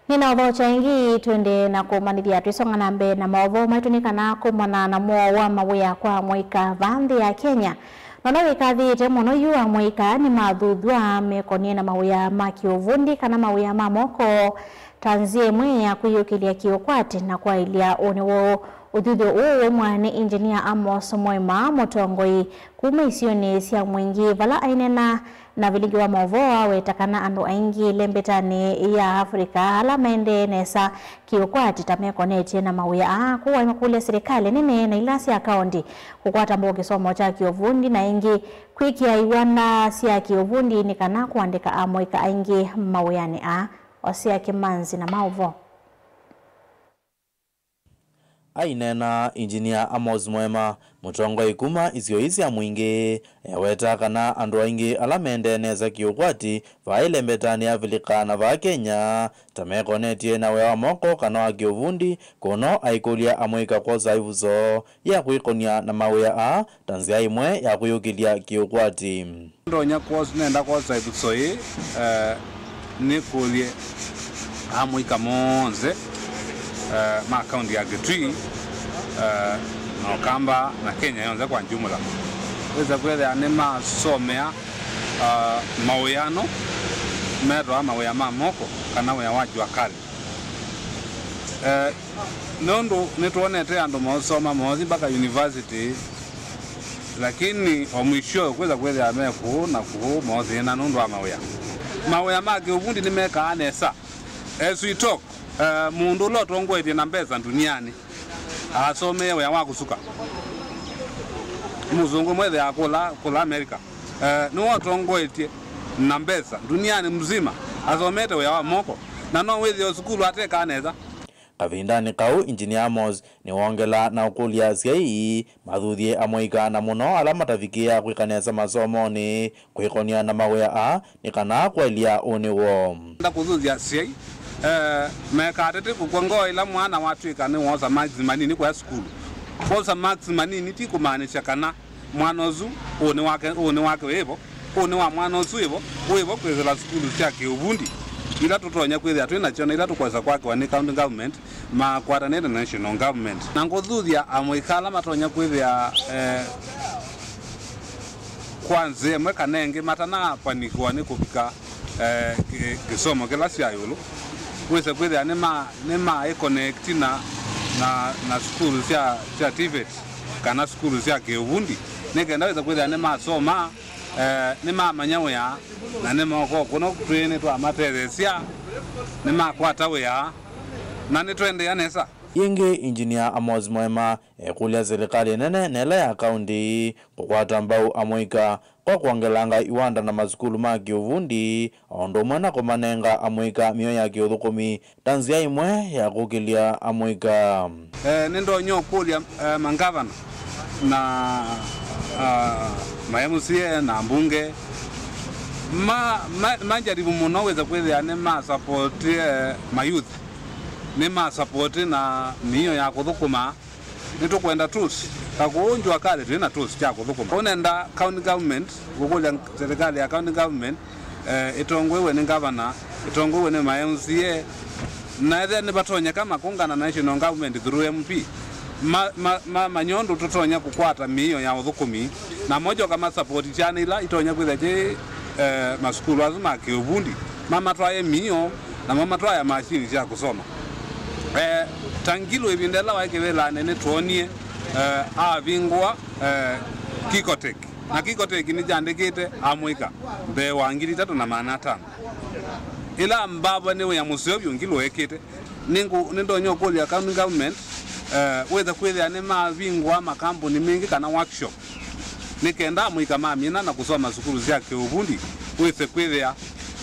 Nĩnaũthokya ĩngĩ, twende na kũmanyĩthya twĩsonga na mbee na maũvoo maitũ nĩ kana kũmana na mũao wa mawĩa kwa amũika vaa nthĩ ya Kenya. Nono wĩkathĩĩte mũno yu, amũika nĩmathuthw'a mekonie na mawĩa ma kĩũvundi kana mawĩa ma moko ta nzĩa ĩmwe ya kwĩyũkĩlya kĩũkwati na kwaĩlya ũnĩ woo. Ũthuthyo ũũ waumwa nĩ Engineer Amos Mwema, mũtongoi kuma isionĩ sya Mwingĩ, vala aineena na vilingi wa maũvoo aweta kana andũ aingĩ ĩlembetanĩ ya Africa ala maendee nesa kĩũkwati ta mekonetye na mawĩa aa, kwoou aimakũlya silikalĩ nene na ila sya kaũnti kũkwata mbau kĩsomo kya kĩũvundi na ĩngĩ kwĩkĩa iwanda sya kĩũvundi nĩ kana kũandĩka amũika aingĩ mawĩanĩ aa. Osea Kĩmanzi na maũvoo. Aineena Engineer Amos Mwema, mũtongoi kuma isio ii sya Mwingĩ, eweta kana andũ aingĩ ala mendee nesa kĩũkwati vaa ĩlembetanĩ ya Avilika na vaa Kenya ta mekonetye na wĩa wa moko kana wa kĩũvundi, kũno aikũlya amũika kwosa ĩvuso ya kwĩkonia na mawĩa aa ta nzĩa ĩmwe ya kwĩyũkĩlya kĩũkwati. Ndonya kwosa, nenda kwosa ĩvuso yĩĩ, eh, nĩkũlye amũika monthe, eh, ma kaunti ya Kitui, eh, na Ũkamba na Kenya yonthe kwa jumla. Wĩsa kwĩthĩa nĩmasomea, ah, mawĩa ano metawa mawĩa ma moko kana wĩa wa jua kali. Eh, nũndũ nĩtwonete andũ mosoma mothi mpaka university, lakini o mwisho kwĩsa kwĩthĩa me kũũ na kũũ mothĩna nũndũ wa mawĩa. Mawĩa ma kĩũvundi nĩmekaa nesa. As we talk, eh, mũndũ ũla ũtongoetye na mbesa ndunianĩ asomee wĩa wa kũsuka. Mũsũngũ mwethĩaa kũla, kũla America. Eh, nĩwe ũtongoetye na mbesa ndunianĩ mzima, asomete wĩa wa moko, na no wĩthĩe sukulu atekaa nesa. Kavindanĩ kau, Engineer Amos nĩwongelaa na ũkũlya asyai mathuthye amũika, na mũno ala matavikĩaa kwĩka nesa masomonĩ kwĩkonia na mawĩa aa, nĩ kana kwaĩlya ũnĩ woo. Nda kũthuthya asyai, eh, mekatete kũkw'a ngoo ĩla mwana watw'ĩka nĩwosa marks manini kũya sukulu. Kwosa marks manini ti kũmaanisya kana mwana ũsu ũnĩ wake, ũnĩ wake wĩvo, ũnĩ wa mwana ũsu wĩvo, wĩvo kwĩsĩla sukulu sya kĩũvundi ila tũtonya kwĩthĩa twĩ nasyo na ila tũkwesa kwakĩwa nĩ county government makwatanĩte na national government. Na ngũthuthya amũika ala matonya kwĩthĩa, eh, kwa nzĩa ĩmwe kana ĩngĩ matanapanikwa nĩ kũvika, eh, kĩ-, kĩsomo kĩla sya ĩũlũ, wĩse kwĩthĩa nĩma-, nĩmaĩkonekti na, na, na sukulu sya, sya TVET kana sukulu sya kĩũvundi, nĩ kenda wĩse kwĩthĩa nĩmasoma, eh, nĩmamanya wĩa, na nĩmoka kũno twĩ nĩtwamatetheesya, nĩmakwata wĩa, na nĩtũendeea nesa. Yĩngĩ, Engineer Amos Mwema ekũlya silikalĩ nene na ĩla ya kaunti kũkwata mbau amũika kwa kwongelanga iwanda na masukulu ma kĩũvundi, o ũndũ ũmwe na kũmanenga amũika mĩo ya kĩũthũkũmi ta nzĩa ĩmwe ya kũkĩlya amũika. Eh, nĩndonya ũkũlya, eh, mangavana na, ah, ma MCA na mbunge ma, ma, manjaribu mũno wĩsa kwĩthĩa nĩmasapoti, eh, mayouth, nĩmasapoti na mĩio ya kũthũkũma. Nĩtũkwenda tools. Ta kũũ Jua Kali twĩ na tools sya kũthũkũma. Kũu nenda county government, ngũkũlya serikali ya county government, eh, ĩtongoew'e nĩ ngavana, ĩtongoew'e nĩ ma MCA, na ethĩa nĩvatonyeka makũngana na national government through MP, ma, ma, ma, many'e ũndũ tũtonya kũkwata mĩio ya ũthũkũmi, namo kyoka masapoti syana ila itonya kwĩthĩa syĩ, eh, masukulu asu ma kĩũvundi, mamatwae mĩio, namo matwae masini sya kũsoma. Eh, ta Ngilu ĩvinda ĩla waĩ kĩvĩlanĩ nĩtwonie, eh, avingũa, eh, Kikotech. Na Kikotech nĩkyandĩkĩte amũika mbee wa ngili itatũ na maana atano. Ĩla mbavwa nĩ wĩa mũseo vyũ Ngilu ekĩte. Nĩngũ-, nĩndonya ũkũlya county government, eh, wĩthe kwĩthĩa nĩmavingũa makambuni mingĩ kana workshop, nĩ kenda amũika ma myena na kũsoma sukulu sya kĩũvundi wĩse kwĩthĩa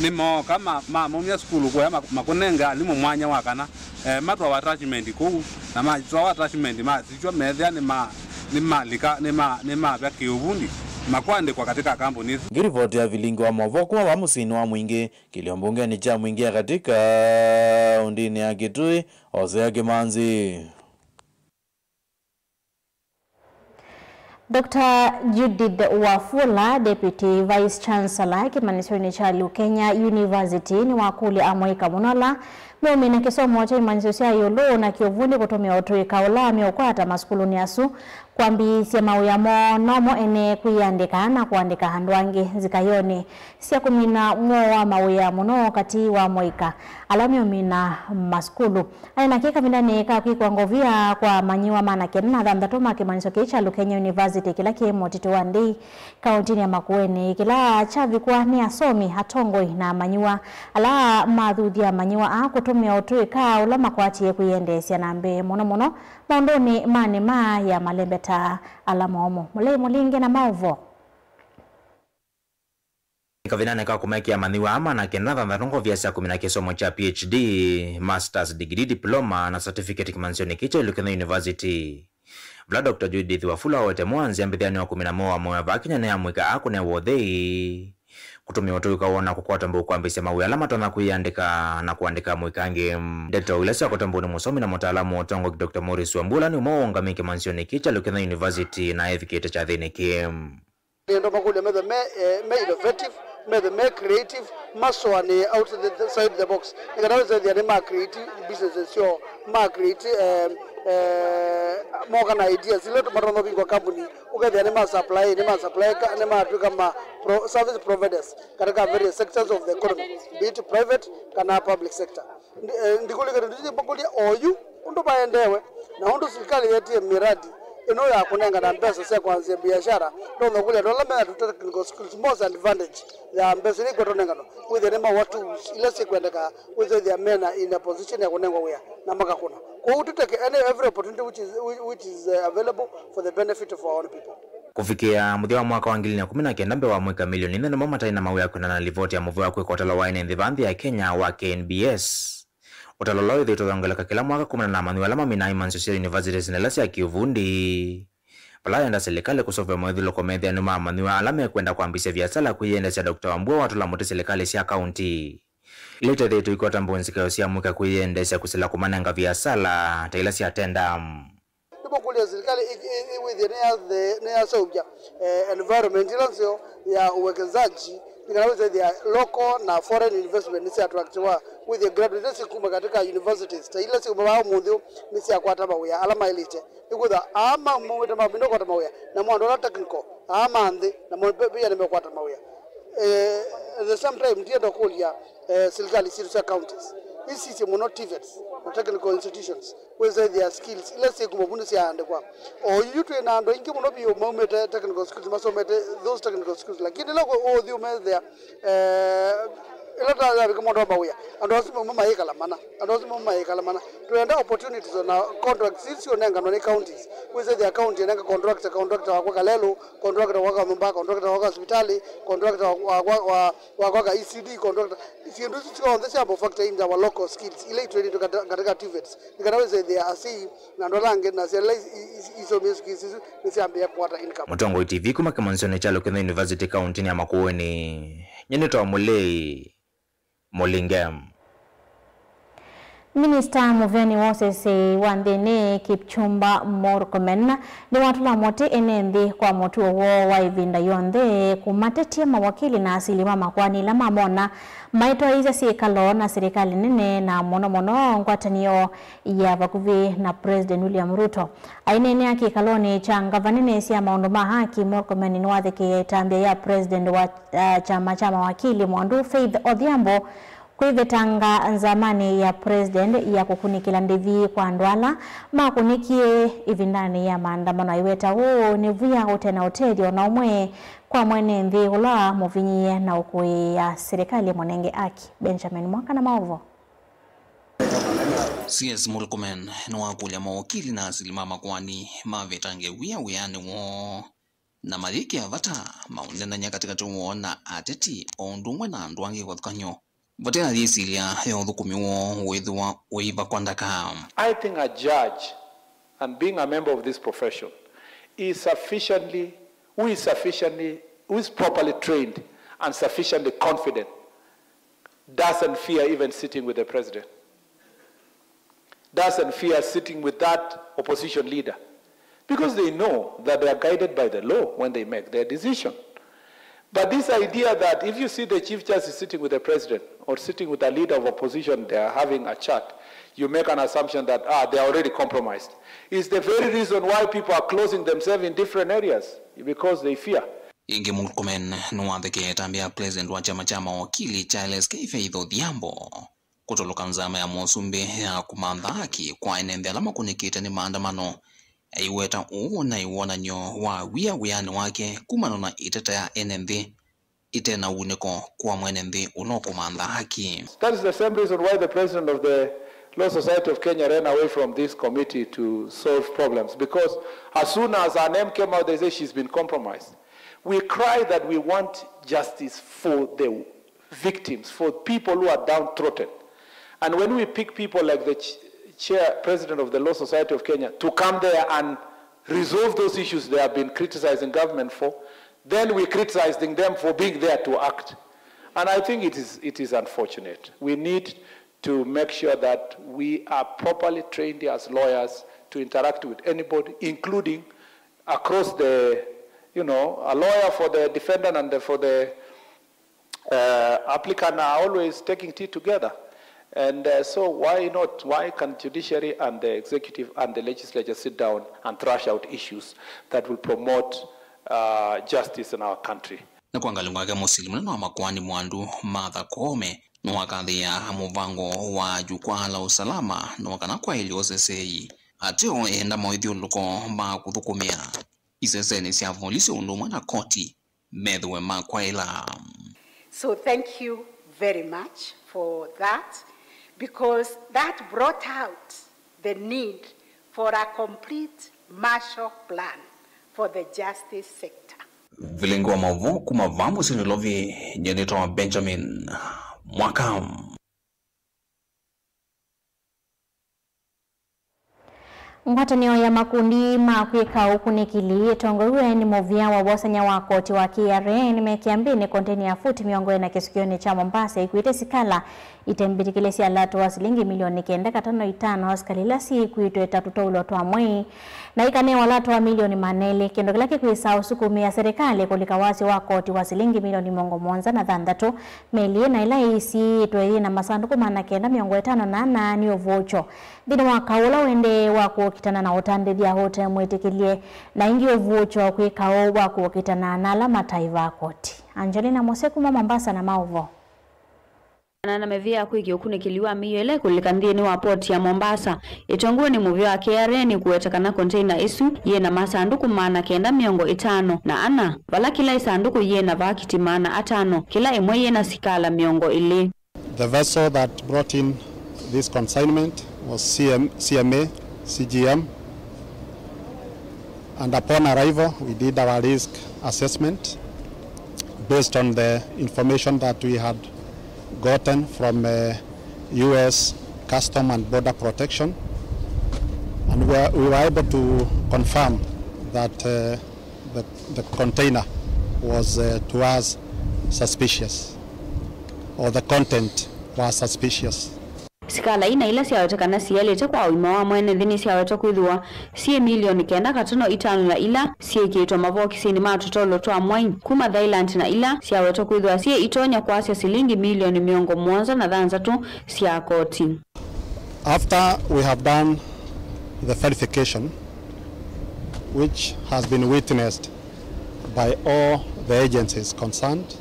nĩmooka ma-, mamaumya sukulu kũya mak-, makũnenge alimũ mwanya wa kana, eh, matwawa attachment kũu, na matwawa attachment masiswa methĩa nĩma-, nĩmalika, nĩma-, nĩmavya kĩũvundi, makwandĩkwa katika kambuni isu. Ngiripoti ya vilingi wa movoo kuma va mũsyĩnĩ wa Mwingĩ, kĩlio mbungenĩ kya Mwingĩ ya katĩ kaũntĩnĩ ya Kitui, Hosea Kimanzi. Doctor Judith Wafula, Deputy Vice Chancellor kĩmanyĩsyonĩ kya Lukenya University, nĩwakũlya amũika mũno ala meũmina kĩsomo kya imanyĩsyo sya ĩũlũ na kĩũvundi kũtũmĩa ũtũĩka ũla meũkwata masukulunĩ asu kwambĩĩsya mawĩa moo nomo ene kwĩyandĩka na kũandĩka andũ angĩ nzikayonĩ sya kũmina mwoo wa mawĩa mũno katĩ wa amũika ala meũmina masukulu. Aĩ na kĩ kavindanĩ ka kwĩkwa ngovia kwa amanyĩw'a maana kenda na thanthatũ ma kĩmanyĩsyo kĩĩ kya Lukenya University kĩla kĩ mũtitũ wa Ndei, kaũntĩnĩ ya Makueni, kĩla kyavikwa nĩ asomi, atongoi na amanyĩw'a ala mathuthya amanyĩw'a aa kũtũmĩa ũtũĩka ũla makwatie kwĩyendeesya na mbee, mũno mũno maũndũnĩ ma nĩma ya malembeta ala momũ. Mũlei Mũlinge na maũvoo. Kavindanĩ ka kũmekĩa amanyĩw'a aa maana kenda na thanthatũ ngovia sya kũmina kĩsomo kya P H D, Masters Degree, Diploma na Certificate kĩmanyĩsyonĩ kĩĩ kya Lukenya University, vala Doctor Judith Wafula wawete mwanzĩa mbĩthĩanĩ wa kũmina mwoo wa mawĩa vaa Kenya nĩ amũika aa kũnewa ũthei, kũtũmĩa ũtũĩka woo na kũkwata mbau kwambĩĩsya mawĩa ala matonya kwĩyandĩka na kũandĩka amũika angĩ. Ndeto ila syakwata mbau nĩ mũsomi na mũtaalamu wa ũtongoi Doctor Maurice Wambua, nĩ ũmwe wa aũngamĩi kĩmanyĩsyonĩ kĩĩ kya Lukenya University na evikĩte kyathĩnĩ kĩĩ. Nĩenda makũlya methe me, eh, me innovative, methe me creative, masũanĩe outside the box. Nĩ kana wĩsethĩa nĩ ma create businesses syoo, ma create, eh, eh, moka na ideas ila matonya ũvingũa kambuni, ũkethĩa nĩ ma supply, nĩ ma supply, ka- nĩ matwĩka ma pro, service providers katika various sectors of the economy, be it private kana public sector. Ndi- eh, ndikũlĩkĩte ndũsĩ makũlya oyu ũndũ vaendeewe na ũndũ silikalĩ yetie miradi ĩno ya kũnengana mbesa sya kwanzĩa biashara, ndonya kũlya andũ ala mena tũ technical skills most advantage ya mbesa ila ikwetwa nenganwa, wĩthĩa nĩ mawa tools ila sikwendeka, wĩthĩa mena in a position ya kũnengwa wĩa na makakũna. Kwoou tũteke any, every opportunity which is, which is, uh, available for the benefit of our own people. Kũvikĩa mũthya wa mwaka wa ngili na kũmi na kenda, mbee wa amũika milioni inya nĩmo mataĩ na mawĩa kwĩana na livoti ya mũvea wa kwĩka ũtalo wa ene nthĩ va nthĩ ya Kenya wa K N B S. Ũtalo ũla wĩthĩĩtwe ũyongeleka kĩla mwaka kumana na amanyĩw'a ala maminaa imanyĩsyo sya universities na ila sya kĩũvundi, vala yenda silikalĩ kũseũvya mawĩthyũlũko methĩa nĩ ma amanyĩw'a ala mekwenda kwambĩĩsya viasala kwĩyendeesya. Doctor Wambua watũla mũtĩ silikalĩ sya kaunti ila itethĩĩtwe ikwata mbau nzikayo sya amũika kwĩyendeesya kũsila kũmanenga viasala ta ila sya tenda. Nĩmũkũlya silikalĩ ĩ- ĩ- ĩwĩthĩe nĩyaseũvya, eh, environment ĩla nzeo ya uwekezaji, nĩ kana wĩsethĩa local na foreign investment nĩsya attractiwa, wĩthĩe graduate ila sikuma katika universities ta ila siuma vaa ũmũnthĩ ũũ nĩsyakwata mawĩa ala maĩlĩte. Nĩkwĩthwa aa ma- maumĩte mambĩndĩ kwata mawĩa, namo andũ ala technical, aa ma nthĩ, namo pe- pia nĩmekwata mawĩa. Eh, at the same time, ndienda kũlya, eh, silikalĩ sitũ sya counties isisye mũno TVETs na technical institutions, wĩsethĩa skills ila syĩkuma vu nĩsyaandĩkwa. O yu twĩ na andũ aingĩ mũno vyũ maumĩte technical schools, masomete those technical schools, lakini ĩla kũ- ũthi ũmethĩa, eh, ĩla ta yavika mũndũ wa mawĩa, andũ asu maumo mayĩkala mana, andũ asu maumo mayĩkala mana. Twenda opportunities na contracts isi ũnenganwa nĩ counties. Wĩsethĩa county ĩnenga contractor, contractor wa kwaka lelũ, contractor wa kwaka nyũmba, contractor wa kwaka hospitali, contractor wa, wa, wa, wa kwaka E C D, contractor. Syĩndũ isu syonthe syamba factor in our local skills ila itwĩlĩtwe kata- katika TVETs, nĩ kana wĩsethĩa asyai na andũ ala angĩ na syana ila is- is- isomie skills isu nĩsyambĩĩa kũkwata income. Mũtongoi T V kuma kĩmanyĩsyonĩ kya Lukenya University kauntinĩ ya Makueni, nyie nĩtawa Mũlei Mũlinge. Minista mũveani wa ũseseĩ wa nthĩnĩ, Kipchumba Murkomen, nĩwatũla mũtĩ ene nthĩ kwa mũtuo woo wa ĩvinda yonthe kũmatetya mawakili na asili ma makoani ĩla mamona maitwaĩĩsya syĩkalo na silikalĩ nene, na mũno mũno ngwatanĩo ya vakuvĩ na President William Ruto. Aineenea kĩkalonĩ kya ngavana nĩsya maũndũ ma haki, Murkomen nĩwathĩkĩĩe ĩtambya ya President wa, uh, kyama kya mawakili Mwandu Faith Odhiambo kwĩvetanga nzamanĩ ya President ya kũkunĩkĩla ndĩvi kwa andũ ala makũnĩkie ĩvindanĩ ya maandamano. Aiweta ũũ nĩ via ũte na ũtethyo na ũmwe kwa mwene nthĩ ũla mũvinyĩĩe na ũkũĩĩa silikalĩ mũnenge aki. Benjamin Mwaka na maũvo. C S Murkomen nĩwakũlya mawakili na asili ma makoani mavetange wia wĩanĩ woo na mayĩkĩa vata maũneenany'a katĩkatĩ woo na ateti o ũndũ ũmwe na andũ angĩ kĩvathũkany'o. Vate na yĩsilya ya ũthũkũmi woo wĩthĩwa ũiva kwa ndaka. I think a judge, and being a member of this profession, is sufficiently, who is sufficiently, who is properly trained and sufficiently confident, doesn't fear even sitting with the president, doesn't fear sitting with that opposition leader, because they know that they are guided by the law when they make their decision. But this idea that if you see the Chief Justice sitting with the president or sitting with a leader of opposition, they are having a chat, you make an assumption that, ah, they are already compromised. It's the very reason why people are closing themselves in different areas, because they fear. Ĩngĩ, Murkomen nĩwathĩkĩĩe ĩtambya ya president wa kyama kya mawakili Charles K. Faith Odhiambo kũtũlũka nzama ya mũsumbĩ ya kũmantha haki kwa ene nthĩ ala makũnĩkĩte nĩ maandamano. Aiweta ũũ naĩ wonany'o wa wia wĩanĩ wake kumana na ĩteta ya ene nthĩ ĩte na uunĩko kwa mwene nthĩ ũla ũkũmantha haki. That is the same reason why the president of the Law Society of Kenya ran away from this committee to solve problems, because as soon as her name came out, they say she's been compromised. We cry that we want justice for the victims, for people who are downtrodden. And when we pick people like the ch-, chair, president of the Law Society of Kenya, to come there and resolve those issues they have been criticizing government for, then we criticizing them for being there to act. And I think it is, it is unfortunate. We need to make sure that we are properly trained as lawyers to interact with anybody, including across the, you know, a lawyer for the defendant and the, for the uh, applicant are always taking tea together. And, uh, so why not, why can judiciary and the executive and the legislature sit down and thrash out issues that will promote, uh, justice in our country? Na kwa ngalĩko yake, mũsili mũnene wa makoani Mwandu Martha Koome nĩwakathĩĩa mũvango wa Jukwaa la Usalama na wa kana kwaĩlya ũseseĩ ateo enda maũithyũlũko ma kũthũkũmĩa isesenĩ sya volisi ũndũ ũmwe na koti methĩwe makwaĩla. So thank you very much for that, because that brought out the need for a complete Marshall Plan for the justice sector. Vilingi wa maũvoo kuma vaa mũsyĩ Nairobi, nyie nĩtawa Benjamin Mwaka. Ngwatanĩo ya makundi ma kwĩka ũkunĩkĩli ĩtongoew'e nĩ mũvĩa wa wosany'a wa koti wa K R A nĩmekĩa mbĩnĩ konteina ya futi mĩongo ĩna kĩsukĩonĩ kya Mombasa ikuĩte sikala itembĩtĩkĩlye sya lato wa silingi milioni kenda katano itano, sikala ila syĩkuĩtwe ta tũtaulo twa mwei, na ikanewa lato wa milioni maana elĩ, kĩndũ kĩla kĩkwĩsaa ũsukumĩa serikali kũlika wasyo wa koti wa silingi milioni mĩongo mũonza na thanthatũ. Meli ĩna ĩla ĩisiĩĩtwe yĩ na masandũkũ maana kenda mĩongo ĩtano na ana nĩ ũvũũkyo nthĩnĩ wa kaũ ũla ũendee wa kũkitana na ũtandĩthya ũte mwĩtĩkĩlye, na ĩngĩ ũvũũkyo kwĩ kaũ wa kũkitana na ala mataĩvaa koti. Angelina Mose kuma Mombasa na maũvoo. Na mĩvĩa ya kwĩkĩa ũkunĩkĩli wa mĩio ĩla ĩkũlika nthĩnĩ wa port ya Mombasa ĩtongoew'e nĩ mũvĩa wa K R A nĩ kũweta kana konteina ĩsu yĩ na masandũkũ maana kenda mĩongo ĩtano na ana, vala kĩla ĩsandũkũ yĩ na vakiti maana atano, kĩla ĩmwe yĩ na sikala mĩongo ĩlĩ. The vessel that brought in this consignment was C M, C M A, C G M, and upon arrival, we did our risk assessment based on the information that we had gotten from, uh, U S Custom and Border Protection, and we were, we were able to confirm that, uh, the, the container was, uh, to us suspicious, or the content was suspicious. Sikala ina ila syawetekana sielĩte kwa ũima wa mwene nthĩ nĩsyawetwa kwĩthĩwa syĩ milioni kenda katono itano na ila syĩkĩĩtwe mavokisinĩ ma tũtolo twa mwai kuma Thailand na ila syawetwa kwĩthĩwa syĩ itonya kwasya silingi milioni mĩongo mũonza na thanthatũ sya koti. After we have done the verification, which has been witnessed by all the agencies concerned,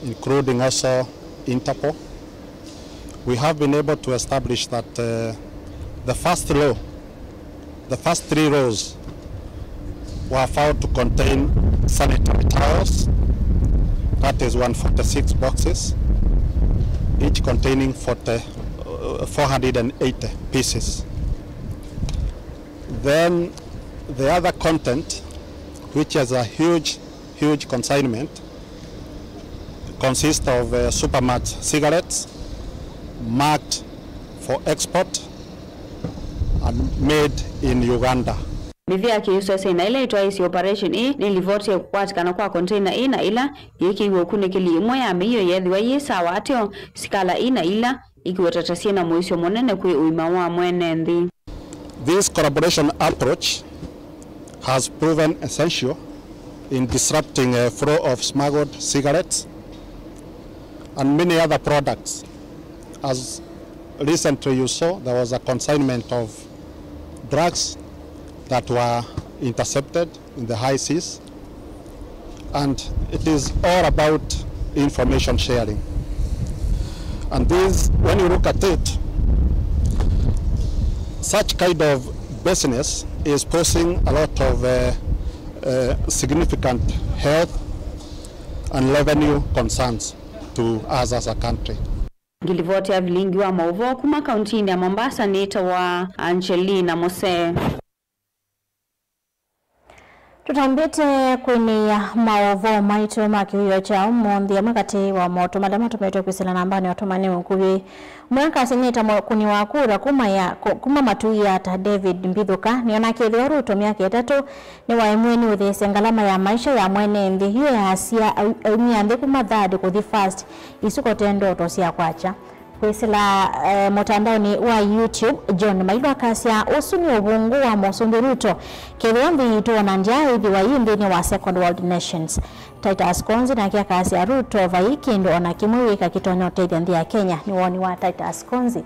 including also Interpol, we have been able to establish that uh, the first row, the first three rows were found to contain sanitary towels, that is one forty-six boxes, each containing forty, uh, four hundred eighty pieces. Then the other content, which is a huge, huge consignment, consists of uh, Supermax cigarettes marked for export and made in Uganda. Mĩvĩa kĩusese na ĩla ĩtwaĩĩsye operation ĩĩ nĩlivotie kũkwatĩkana kwa container ĩĩ na ĩla yĩkĩiwe ũkunĩkĩli. Ĩmwe ya mĩio yeethĩwa yĩ sawa ateo, sikala ĩĩ na ila ikĩweta ta syĩ na mũisyo mũnene kwĩ ũima wa mwene nthĩ. This collaboration approach has proven essential in disrupting a flow of smuggled cigarettes and many other products. As recently you saw, there was a consignment of drugs that were intercepted in the high seas, and it is all about information sharing. And this, when you look at it, such kind of business is posing a lot of uh, uh, significant health and revenue concerns to us as a country. Ngilivoti ya vilingi wa maũvoo kuma kauntinĩ ya Mombasa nĩtawa Angelina Mose. Tũtambĩte kwĩnĩĩa maũvoo maitũ ma kĩwĩoo kya ũmũnthĩ, amwe katĩ wa maũtũ marĩa matũmĩtwe kwĩsĩla nambanĩ ya ũtũmani ũkuvĩ. Mwĩakasya nĩta mũkũni wa kura kuma ya, ku-, kuma Matuiata David Mbithũka nĩona kethĩwa Ruto myaka ĩtatũ nĩwaemie nĩ ũtheesya ngalama ya maisha ya mwene nthĩ, yu easya au-, aumya nthĩ kuma third kũthi first, isu kote ndoto sya kwakya. Kwĩsĩla eh, mũtandaonĩ wa YouTube, John Mailu akasya, ũsu nĩ ũvũngũ wa Mũsumbĩ Ruto. Kethĩwa nthĩ yitũ ona ndyaĩthĩwa yĩ nthĩnĩ wa Second World Nations. Titus Konzi nake akasya, Ruto vai kĩndũ ona kĩmwe wĩka kĩtonya ũtethya nthĩ ya Kenya. Nĩ woni wa Titus Konzi.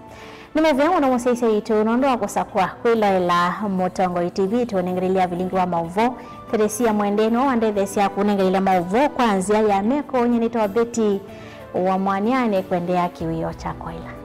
Nĩ mũvea mũno mũsyaĩĩsya witũ nũndũ wa kũsakũa kwĩloela Mũtongoi T V. Tũnengelelya vilingi wa maũvoo. Theresia Mwende nĩwe wandetheesya kũnengelelya maũvoo kwa nzĩa ya meko. Nyie nĩtawa Betty wa Mwania, nĩkwendeea kĩwĩoo kya kwaĩla.